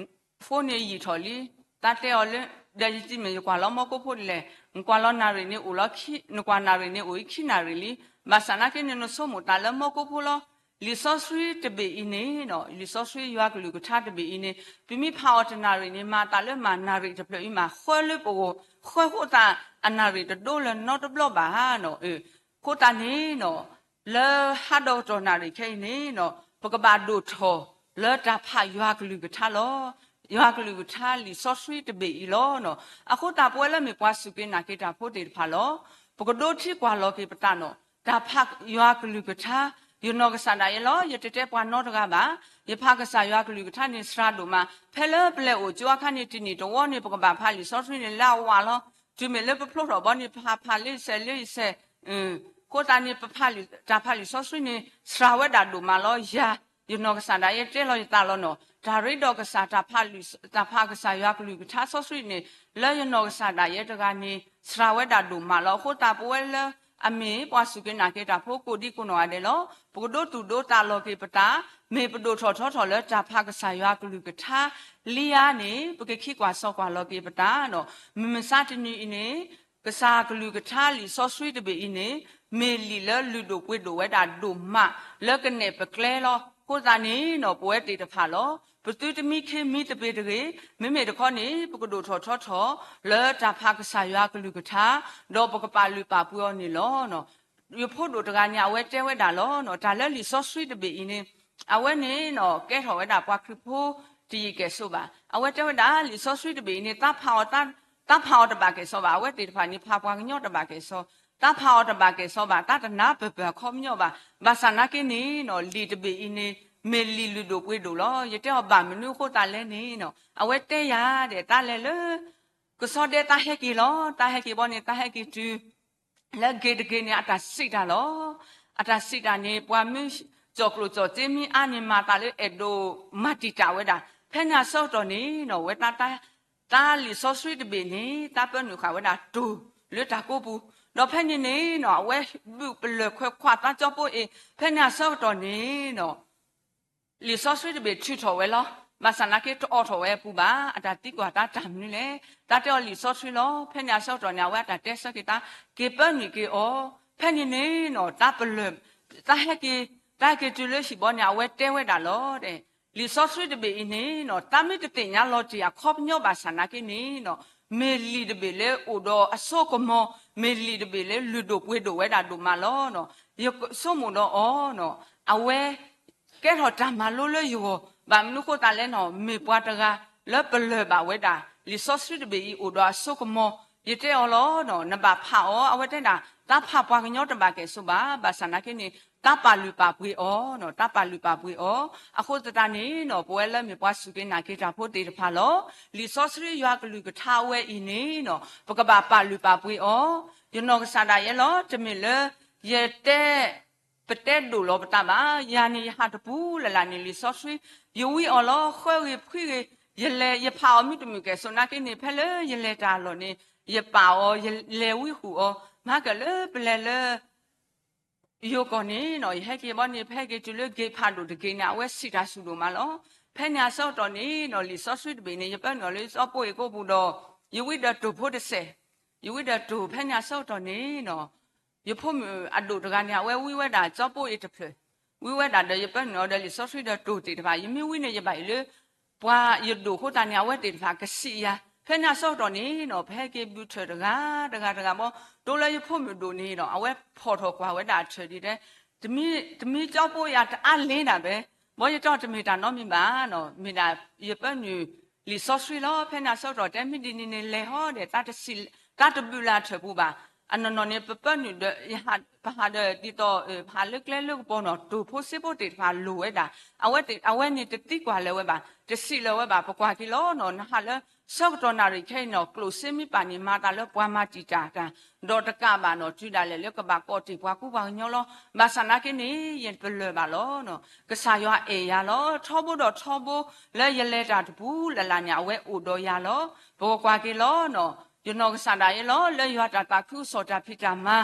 phone န့ၣ်ယံာ်ထီၣ်လံ, တၢ်တဲအီၤလၢ ဒီးယတမ့ၢ်ယကွၢ်လီၤမီၢ်ကိဖိဒ်လဲၣ်, နကွၢ်လီၤနၣ်ရံၣ်န့ၣ်အိၣ်လီၤ, နကွၢ်နၣ်ရံၣ်န့ၣ်အိၣ်အံၤခံနၣ်ရံၣ်လံ, ဘၣ်ဆၣ်နာ်က့န့ၣ် နဆိကမိၣ်သးလၢမီၢ်ကိဖိလီၤ. လံာ်စီဆှံတဘ့ၣ်အံၤန့ၣ်နီၤ, လံာ်စီဆှံယွၤကလုၢ်ကထါတဘ့ၣ်အံၤန့ၣ် ပမ့ၢ်ဖးအီၤတနၣ်ရံၣ်န့ၣ် မၤသးလၢမၤနၣ်ရံၣ်တဖျၢၣ်အံၤမၤဃၢလၢပဂီၢ်, ဃၢဃိသတး အနၣ်ရံၣ်တဒိလၢၤနီတဘျီဘၣ်နီၤ. အဃိသတးန့ၣ်နီၤ, လၢဟးဒီးကတီၢ်နၣ်ရံၣ်ခဲအံၤန့ၣ်နီၤ, ပကဘၣ်ဒိၣ်ထီၣ်လၢတၢ်ဖးယွၤကလုၢ်ကထါလီၤ. ယွၤကလုၢ်ကထါလံာ်စီဆှံတဘ့ၣ်အံၤလီၤနီၤ. အဃိသတးပဝဲလၢမ့ၢ်ပှၤစူၢ်က့ၤနာ်က့ၤတၢ်ဖိသ့ၣ်တဖၣ်လီၤ. ပကဒိးထံကွၢ်လီၤက့ၤပသးနီၤ, တၢ်ဖးယွၤကလုၢ်ကထါ, ယနီၢ်ကစၢ်ဒၣ်ယဲလီၤ, ယတတဲပှၤနီတဂၤဘၣ်, ယဖးကစၢ်ယွၤကလုၢ်ကထါန့ၣ်စှၤဒိၣ်မး, ဖဲလၢပလဲၤအိၣ်ကၠိအခါန့ၣ် တနံၣ်တဝီန့ၣ် ပကဘၣ်ဖးလံာ်စီဆှံန့ၣ်လၢအဝးလီၤ. တုၤမ့ၢ်လၢပဖျိထီၣ်ဘီန့ၣ် ဖးဖးလၢယဆဲးလၢယဆဲး, အဃိသတးန့ၣ် ပဖးလံာ် တၢ်ဖးလံာ်စီဆှံန့ၣ် စှၤဝဲဒၣ်ဒိၣ်မးလီၤ. ယၤ ယနီၢ်ကစၢ်ဒၣ်ယဲတဲလီၤယသးလီၤနီၤ, တၢ်ရ့ဒီးကစၢ် တၢ်ဖးကစၢ်ယွၤကလုၢ်ကထါစီဆှံန့ၣ် လၢယနီၢ်ကစၢ်ဒၣ်ယဲတဂၤန့ၣ် စှၤဝဲဒၣ်ဒိၣ်မးလီၤ. အဃိသတးပဝဲလၢ အမ့ၢ်ပှၤစူၢ်က့ၤနာ်က့ၤတၢ်ဖိကိးဒံကိးနီၢ်ဂၤဒဲးလီၤ. ပကဒိးသူၣ်ဒိးသးလီၤက့ၤပသး, မ့ၢ်ပဒိၣ်ထီၣ်ထီထီၣ်လၢတၢ်ဖးကစၢ်ယွၤကလုၢ်ကထါလံဧါန့ၣ် ပကခံကွၢ်စီကွၢ်လီၤက့ၤပသးနီၤ. မုၢ်မဆါတနံၤအံၤန့ၣ် ကစၢ်ကလုၢ်ကထါလံာ်စီဆှံတဘ့ၣ်အံၤန့ၣ် မ့ၢ်လံာ်လၢလုၢ်ဒိၣ်ပှ့ၤဒိၣ်ဝဲဒၣ်ဒိၣ်မး လၢကနဲၣ်ပကျဲလီၤ. အဃိသတးန့ၣ်နီၤ ပဝဲသ့ၣ်တဖၣ်လီၤ. ပသုတမံခ့မံသပ့ၤတဂ့ၤ, မ့မ့ၢ်တခီန့ၣ် ပကဒိၣ်ထီၣ်ထီထီၣ်လၢတၢ်ဖးကစၢ်ယွၤကလုၢ်ကထါ, ဒီးပကပာ်လုၢ်ပာ်ပှ့ၤအီၤန့ၣ်လီၤ. ယဖိဒိၣ်တဂၤန့ၣ် အဝဲတဲဝဲဒၣ်လီၤ, တၢ်လၢလံာ်စီဆှံတဘ့ၣ်အံၤန့ၣ် အဝဲန့ၣ်နီၤ ကဲထီၣ်ဝဲဒၣ်ပှၤခရံာ်ဖိတယံာ်ကဲၣ်ဆိးဘၣ်. အဝဲတဲဝဲဒၣ် လံာ်စီဆှံတဘ့ၣ်အံၤန့ၣ် သးဖးအီၤတဘၣ်ကဲၣ်ဆိးဘၣ်. အဝဲသ့ၣ်တဖၣ်န့ၣ် ဖးပှၤကညီတဘၣ်ကဲၣ်ဆိး, သးဖးအီၤတဘၣ်ကဲၣ်ဆိးဘၣ်, သးတနၢ်ပၢၢ်ပၢၢ်အခီပညီဘၣ်. ဘၣ်ဆၣ်နာ်က့န့ၣ်နီၤ လံာ်တဘ့ၣ်အံၤန့ၣ် မ့ၢ်လံာ်လုၢ်ဒိၣ်ပှ့ၤဒိၣ်လီၤ. ယတဲအီၤဘၣ်မနုၤအဃိသးလဲၣ်န့ၣ်နီၤ အဝဲတဲယၤဒဲး သးလဲၤလၢ ကဆီဒဲ သးဟဲက့ၤလီၤ. သးဟဲက့ၤဘီန့ၣ် သးဟဲက့ၤတုၤ လၢဂ့ၤတဂ့ၤန့ၣ် အတၢ်စံးတၢ်လီၤ. အတၢ်စံးတၢ်န့ၣ် ပှၤမ့ၢ်ကၠီၣ်ကျိၣ်ကၠီၣ်စ့မ့ၢ်အါန့ၣ် မၤသးလၢအဲၣ်ဒိးမၤတံာ်တာ်ဝဲဒၣ်. ဖဲန့ၣ်အဆၢကတီၢ်န့ၣ်နီၤ ဝဲသး သးလံာ်စီဆှံတဘ့ၣ်န့ၣ် သးပၢနုာ်ဃာ်ဝဲဒၣ်တိၢ်လၢတၢ်ကိးပူၤ, ဒီးဖဲန့ၣ်န့ၣ်နီၤ အဝဲဘုၣ်ပလၢၢ်ခွဲးခွးသးကၠီဖိအ့ၣ်. ဖဲန့ၣ်အဆၢကတီၢ်န့ၣ်နီၤ လံာ်စီဆှံတဘ့ၣ်ထုးထီၣ်ဝဲလီၤ. ဘၣ်ဆၣ်နာ်က့တအိးထီၣ်ဝဲအပူၤဘၣ်. အတၢ်သံကွၢ်သးတၢ်မနုၤလဲၣ်. သးတဲအီၤလံာ်စီဆှံလီၤ. ဖဲန့ၣ်အဆၢကတီၢ်န့ၣ် အဝဲအတၢ်တဲဆၢက့ၤသး က့ၤပၢနုာ်က့ၤအီၤ. ဖဲန့ၣ်န့ၣ်နီၤ သးပလၢၢ် သးဟဲက့ၤ သးဟဲက့ၤတုၤလၢဟံၣ်ဘီန့ၣ် အဝဲတဲဝဲဒၣ်လီၤ. လံာ်စီဆှံတဘ့ၣ်အံၤန့ၣ်နီၤ သးမ့ၢ်တသ့ၣ်ညါလီၤတ့ၢ်အခီပညီဘၣ်ဆၣ်နာ်က့န့ၣ်နီၤ မ့ၢ်လံာ်တဘ့ၣ်လၢအိၣ်ဒီးအစိကမီၤ, မ့ၢ်လံာ်တဘ့ၣ်လၢလုၢ်ဒိၣ်ပှ့ၤဒိၣ်ဝဲဒၣ်ဒိၣ်မးလီၤ. ယဆိကမိၣ်ဒီးအီၤနီၤ အဝဲ ကဲထီၣ်တၢ်မၤလိလၢယဂီၢ်, ဘၣ်မနုၤဃိသးလဲၣ်နီၤ မ့ၢ်ပှၤတဂၤလၢပလၢၢ်ဘၣ်ဝဲဒၣ် လံာ်စီဆှံတဘ့ၣ်အံၤအိၣ်ဒီးအစိကမီၤ. ယတဲအီၤလီၤနီၤ နဘၣ်ဖးအီၤ, အဝဲတဲဒၣ် သးဖးပှၤကညီတဘၣ်ကဲၣ်ဆိးဘၣ်, ဘၣ်ဆၣ်နာ်က့န့ၣ် သးပာ်လုၢ်ပာ်ပှ့ၤအီၤနီၤ, သးပာ်လုၢ်ပာ်ပှ့ၤအီၤ. အဃိသတးန့ၣ်နီၤ ပဝဲလၢမ့ၢ်ပှၤစူၢ်က့ၤနာ်က့ၤတၢ်ဖိသ့ၣ်တဖၣ်လီၤ. လံာ်စီဆှံယွၤကလုၢ်ကထါဝဲအံၤန့ၣ်နီၤ ပကဘၣ်ပာ်လုၢ်ပာ်ပှ့ၤအီၤ. ယနီၢ်ကစၢ်ဒၣ်ယဲလီၤ, တမ့ၢ်လၢ ယတဲ ပတဲဒိၣ်လီၤပသးဘၣ်. ယၤန့ၣ် ယဟးတပူၤလၢ်လၢ်န့ၣ် လံာ်စီဆှံ ယဝံအီၤလီၤ, ဃၢဂ့ၤဖှံဂ့ၤ, ယလဲၤ ယဖးအီၤမ့ၢ်တမုာ်ကဲၣ်ဆိးနာ်က့န့ၣ် ဖဲလၢယလဲၤတၢ်အလီၢ်န့ၣ် ယပာ်အီၤ ယလဲၤဝံဃုာ်အီၤ, မၤကၢၣ်လၢပလဲၤလၢ ယိၤကီၢ်န့ၣ်နီၤ ယဟဲက့ၤဘီန့ၣ် ဖဲဟဲက့ၤတုၤလၢ gate ဖးဒိၣ်တက့ၢ်န့ၣ် အဝဲစံးတၢ်ဆူၣ်ဒိၣ်မးလီၤ. ဖဲန့ၣ်အဆၢကတီၢ်န့ၣ်နီၤ လံာ်စီဆှံတဘ့ၣ်န့ၣ် ယပၢနုာ်အီၤလၢစီၤပိအ့ၣ်ကိးပူၤဒီး ယဝံဒီးတိၢ်ဖိတစဲး, ယဝံဒီးတိၢ် ဖဲန့ၣ်အဆၢကတီၢ်န့ၣ်နီၤ ယဖိမုၣ်အဒိၣ်တဂၤန့ၣ် အဝဲဝံဝဲဒၣ်စီၤပိအ့ၣ်တဖျၢၣ်, ဝံဝဲဒၣ်ဒီး ယပၢနုာ်အီၤဒီးလံာ်စီဆှံဒီးတိၢ်သ့ၣ်တဖၣ်, ယမ့ၢ်ဝံန့ၣ် ယဘၣ်အံၤလၢ ပှၤယဒိၣ်အဃိသတးန့ၣ် အဝဲသ့ၣ်တဖၣ်ကစံးယၤ, ဖဲန့ၣ်အဆၢကတီၢ်န့ၣ်နီၤ ပဟဲက့ၤဘုထၢၣ်တဂၤတဂၤတဂၤဘီ, တိလၢယဖိမုၣ်ဒိၣ်န့ၣ်ဒီး အဝဲဖီၣ်ထီၣ်ကွၢ်ဝဲဒၣ်အထၢၣ်ဒ်တဲ, တမံ တမံကၠီဖိယၤတအါလဲၤနၤဘဲ, ဘီယတဲအီၤတမ့ၢ်တၢ်နီတမံၤဘၣ်နီၤ, မ့ၢ်ဒၣ်ယပၢနုာ်လံာ်စီဆှံလီၤ. ဖဲန့ၣ်အဆၢကတီၢ်တဲ မ့ၢ်ဒ်န့ၣ်န့ၣ်လဲၤဟီဒီး တၢ်တစံး တၢ်တဘုၣ်လၢအထၢၣ်ပူၤဘၣ်. အနီၢ်နီၢ်န့ၣ် ပပၢနုာ်ဒီး ယဟး ပဟးဒီးဒ်သိး ပဟးလၢကျဲလၢကပီၤနီၤ တိၢ်ဖိစ့ဖိသ့ၣ်တဖၣ်လိၣ်ဝဲဒၣ်, အဝဲ အဝဲန့ၣ်တသံကွၢ်လၢၤဝဲဘၣ်, တစံးလၢၤဝဲဘၣ်. ပကွၢ်က့ၤလီၤနီၤ နဟးလၢ ဆၢကတီၢ်နၣ်ရံၣ်ခဲအံၤနီၤ ကျိၣ်စ့မ့ၢ်ပာ်န့ၣ် မၤသးလၢပှၤမၤတံာ်တာ်တၢ်, ဒီးတကးဘၣ်နီၤ တုၤဒၣ်လဲာ်လၢကဘၣ်ကိးတ့ၢ်ပှၤကူပှၤကညီလီၤ. ဘၣ်ဆၣ်နာ်က့န့ၣ် ယပလၢၢ်ဘၣ်လီၤနီၤ ကစၢ်ယွၤအဲၣ်ယၤလီၤ. ထီဘိဒီးထီဘိ လၢယလဲၤတၢ်တပူၤလၢ်လၢ်န့ၣ် အဝဲအိၣ်ဒီးယၤလီၤ. ပကကွၢ်က့ၤလီၤနီၤ ယနီၢ်ကစၢ်ဒၣ်ယဲလီၤ လၢယွၤတၢ်သးခုကစီၣ်တၢ်ဖံးတၢ်မၤ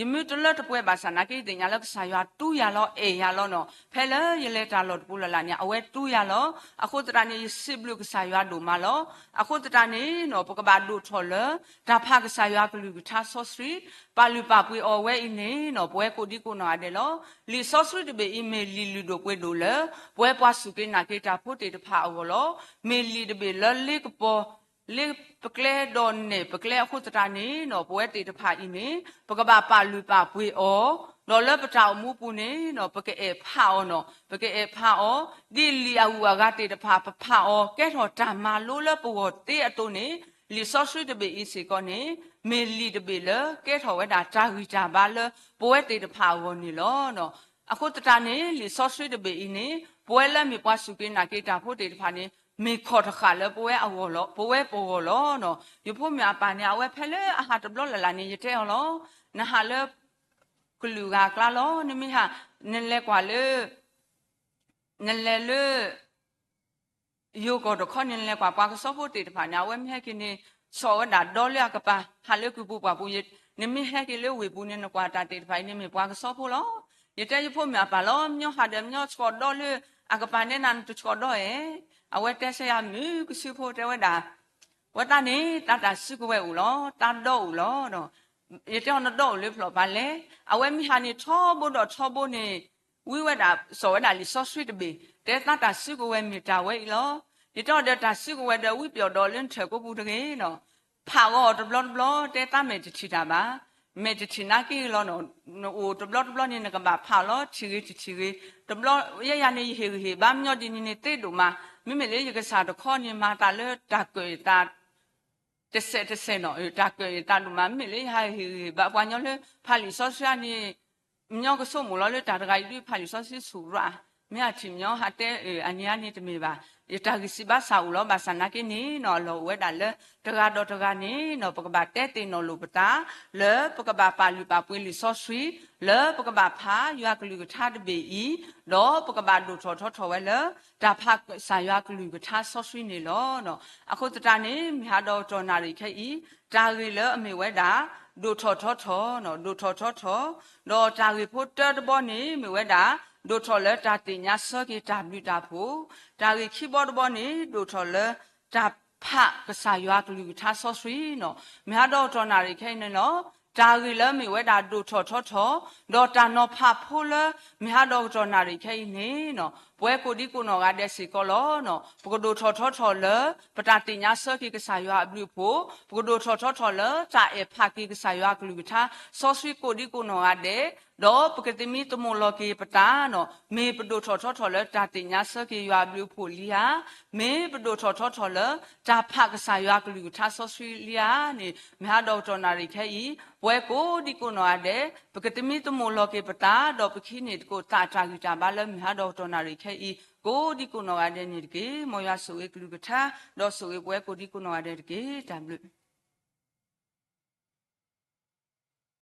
ယမ့ၢ်တလၢတပှဲၤဘၣ်ဆၣ်နာ်က့ ယသ့ၣ်ညါလၢကစၢ်ယွၤတူယၤလီၤ အဲၣ်ယၤလီၤနီၤ. ဖဲလၢယလဲၤတၢ်လီၢ်တပူၤလၢ်လၢ်န့ၣ် အဝဲတူယၤလီၤ. အဃိသတးန့ၣ် ယစံးဘျုးကစၢ်ယွၤဒိၣ်မးလီၤ. အဃိသတးန့ၣ်နီၤ ပကဘၣ်ဒိၣ်ထီၣ်လၢ တၢ်ဖးကစၢ်ယွၤကလုၢ်ကထါစီဆှံ ပာ်လုၢ်ပာ်ပှ့ၤအီၤဝဲအံၤန့ၣ်နီၤ ပဝဲကိးဒံကိးနီၢ်ဂၤဒဲးလီၤ. လံာ်စီဆှံတဘ့ၣ်အံၤမ့ၢ်လံာ်လုၢ်ဒိၣ်ပှ့ၤဒိၣ်လၢ ပဝဲပှၤစူၢ်က့ၤနာ်က့ၤတၢ်ဖိသ့ၣ်တဖၣ်အဂီၢ်လီၤ. မ့ၢ်လံာ်တဘ့ၣ်လၢလ့ကပီၤ လ့ပကျဲဒီးနဲၣ်ပကျဲအဃိသတးန့ၣ်နီၤ ပဝဲသ့ၣ်တဖၣ်အံၤန့ၣ် ပကဘၣ်ပာ်လုၢ်ပာ်ပှ့ၤအီၤ, ဒီးလၢပတၢ်အိၣ်မူပူၤန့ၣ်နီၤ ပကအဲၣ်ဖးအီၤနီၤ ပကအဲၣ်ဖးအီၤ, ဒ်လံာ်အဂုၤအဂၤသ့ၣ်တဖၣ် ပဖးအီၤ ကဲထီၣ်တၢ်မၤလိလၢပဂီၢ်သ့အသိးန့ၣ် လံာ်စီဆှံတဘ့ၣ်အံၤစ့ၢ်ကီးန့ၣ် မ့ၢ်လံာ်တဘ့ၣ်လၢကဲထီၣ်ဝဲဒၣ်တၢ်ဂံၢ်တၢ်ဘါလၢပဝဲသ့ၣ်တဖၣ်အဂီၢ်န့ၣ်လီၤ. အဃိသတးန့ၣ် လံာ်စီဆှံတဘ့ၣ်အံၤန့ၣ် ပဝဲလၢမ့ၢ်ပှၤစူၢ်က့ၤနာ်က့ၤတၢ်ဖိသ့ၣ်တဖၣ်န့ၣ် မ့ၢ်ခီၣ်တဃာ်လၢပဝဲအဂီၢ်လီၤ ပဝဲပဂီၢ်လီၤနီၤ. ယဖိမုၣ်အပၢ်န့ၣ် အဝဲဖဲလၢအဟးတဘျီလၢ်လၢ်န့ၣ် ယတဲအီၤလီၤ. နဟးလၢ ကလုာ်ဂၤအကျါလီၤ နမ့ၢ်ဟး နလဲၤကွၢ်လၢ နလဲၤလၢ ယိၤကီၢ်တခီန့ၣ် နလဲၤကွၢ်ပှၤကစီဖိသ့ၣ်တဖၣ်န့ၣ် အဝဲမ့ၢ်ဟဲက့ၤန့ၣ် ဆီၣ်ဝဲဒၣ်ဒီလၢအကပၤ ဟးလၢကုၢ်ပူၤပှၢ်ပူၤ နမ့ၢ်ဟဲက့ၤလၢဝ့ၢ်ပူၤန့ၣ် နကွၢ်တၢ်သ့ၣ်တဖၣ်အံၤန့ၣ် မ့ၢ်ပှၤကစီဖိလီၤ. ယတဲယဖိမုၣ်အပၢ်လီၤ မညီဟးဒီးမညီဆီၣ်ဒီလၢအကပၤန့ၣ် နတဆီၣ်ဒီဧါ. အဝဲတဲဆၢယၤမုၢ်ကဆူဖိတဲဝဲဒၣ် ဝဲသးန့ၣ် သးတၢ်စုကဝဲၤအိၣ်လီၤ သးဒီအိၣ်လီၤ. ယတဲအီၤနဒီအိၣ်လၢဖျိၣ်ဖးလဲၣ်. အဝဲမ့ၢ်ဟးန့ၣ်ထီဘိဒီးထီဘိန့ၣ် ဝံဝဲဒၣ် စီၣ်ဝဲဒၣ်လံာ်စီဆှံတဘ့ၣ် တဲသးတၢ်စုကဝဲၤမ့ၢ်တၢ်ဝဲအံၤလီၤ. ယတဲအီၤဒီးတၢ်စုကဝဲၤဒီး ဝံပျီၣ်ဒီးလၢနထၢၣ်ကိးပူၤတဂ့ၤနီၤ ဖးဂီၤအီၤတဘျီတဘျီ တဲသးမဲာ်တထံၣ်တၢ်ဘၣ်. မဲာ်တထံၣ်နာ်က့လီၤနီၤ နအိၣ်တဘျီတဘျီန့ၣ် နကဘၣ်ဖးအီၤလီၤ ထံၣ်ဂ့ၤတထံၣ်ဂ့ၤ တဘျီ ယဲယၤန့ၣ် ယဟ့ၣ်ဂံၢ်ဟ့ၣ်ဘါမညီဒ်န့ၣ်န့ၣ်သ့ဒိၣ်မး မ့မ့ၢ်လၢယကစၢ်တခီန့ၣ် မၤသးလၢတၢ်ကၢၣ်ယသး တစဲးတစဲးနီၤ တၢ်ကၢၣ်ယသးဒိၣ်မး မ့မ့ၢ်လၢယဟးဟ့ၣ်ဂံၢ်ဟ့ၣ်ဘါပှၤညီလၢ ဖးလံာ်စီဆှံန့ၣ် မညီကဆိကမိၣ်လီၤလၢတၢ်တဂၤအံၤဒုးဖးလံာ်စီဆှံဆူၣ်ရၣ် မ့ၢ်အထံၣ်မညီဟးတဲအန့ၣ်အါန့ၣ်တမ့ၢ်ဘၣ်. ယတၢ်ဂံၢ်စၢ်ဘါစၢ်အိၣ်လီၤ ဘၣ်ဆၣ်နာ်က့န့ၣ်နီၤ အလီၢ်အိၣ်ဝဲဒၣ်လၢ တဂၤဒီးတဂၤန့ၣ်နီၤ ပကဘၣ်တဲသ့ၣ်နီၣ်လိာ်ပသး လၢပကဘၣ်ပာ်လုၢ်ပာ်ပှ့ၤလံာ်စီဆှံ လၢပကဘၣ်ဖးယွၤကလုၢ်ကထါတဘ့ၣ်အံၤ ဒီးပကဘၣ်ဒိၣ်ထီၣ်ထီထီၣ်ဝဲလၢ တၢ်ဖးကစၢ်ယွၤကလုၢ်ကထါစီဆှံန့ၣ်လီၤ. အဃိသတးန့ၣ် မ့ၢ်ဟးဒီးကတီၢ်နၣ်ရံၣ်ခဲအံၤ တၢ်ဂ့ၢ်လၢအမ့ၢ်ဝဲဒၣ် ဒိၣ်ထီၣ်ထီထီၣ်နီၤ ဒိၣ်ထီၣ်ထီထီၣ် ဒီးတၢ်ဂ့ၢ်ဖိတၢတဘီန့ၣ် မ့ၢ်ဝဲဒၣ် ဒိၣ်ထီၣ်လၢတၢ်သ့ၣ်ညါဆၢက့ၤတၢ်ဘျုးတၢ်ဖှိၣ်, တၢ်ဂ့ၢ်ခံဘီတဘီန့ၣ် ဒိၣ်ထီၣ်လၢ တၢ်ဖးကစၢ်ယွၤကလုၢ်ကထါစီဆှံနီၤ မ့ၢ်ဟးဒီးကတီၢ်နၣ်ရံၣ်ခဲအံၤန့ၣ်လီၤ. တၢ်ဂ့ၢ်လၢမ့ၢ်ဝဲဒၣ်ဒိၣ်ထီၣ်ထီထီၣ် ဒီးတၢ်နီၤဖးဖိလၢ မ့ၢ်ဟးဒီးကတီၢ်နၣ်ရံၣ်ခဲအံၤန့ၣ်နီၤ ပဝဲကိးဒံကိးနီၢ်ဂၤဒဲးစ့ၢ်ကီးလီၤနီၤ ပကဒိၣ်ထီၣ်ထီထီၣ်လၢ ပတၢ်သ့ၣ်ညါဆၢက့ၤကစၢ်ယွၤအဘျုးအဖှိၣ်, ပကဒိၣ်ထီၣ်ထီထီၣ်လၢ တၢ်အဲၣ်ဖးက့ၤကစၢ်ယွၤကလုၢ်ကထါ စီဆှံကိးဒံကိးနီၢ်ဂၤဒဲး ဒီးပကသမံသမိးလီၤက့ၤပသးနီၤ မ့ၢ်ပဒိၣ်ထီၣ်ထီထီၣ်လၢတၢ်သ့ၣ်ညါဆၢက့ၤယွၤအဘျုးအဖှိၣ်လံဧါ, မ့ၢ်ပဒိၣ်ထီၣ်ထီထီၣ်လၢ တၢ်ဖးကစၢ်ယွၤကလုၢ်ကထါစီဆှံလံဧါန့ၣ် မ့ၢ်ဟးဒီးကတီၢ်နၣ်ရံၣ်ခဲအံၤ ပဝဲကိးဒံကိးနီၢ်ဂၤဒဲး ပကသမံသမိးလီၤက့ၤပသး ဒီးပခံန့ၣ်သကိးသးတၢ်ဂံၢ်တၢ်ဘါလၢ မ့ၢ်ဟးဒီးကတီၢ်နၣ်ရံၣ်ခဲအံၤ ကိးဒံကိးနီၢ်ဂၤဒဲးန့ၣ်တက့ၢ်. မ်ယွၤဆိၣ်ဂ့ၤကလုၢ်ကထါ ဒီးဆိၣ်ဂ့ၤပဝဲကိးဒံကိးနီၢ်ဂၤဒဲးတက့ၢ်. တၢ်ဘျုး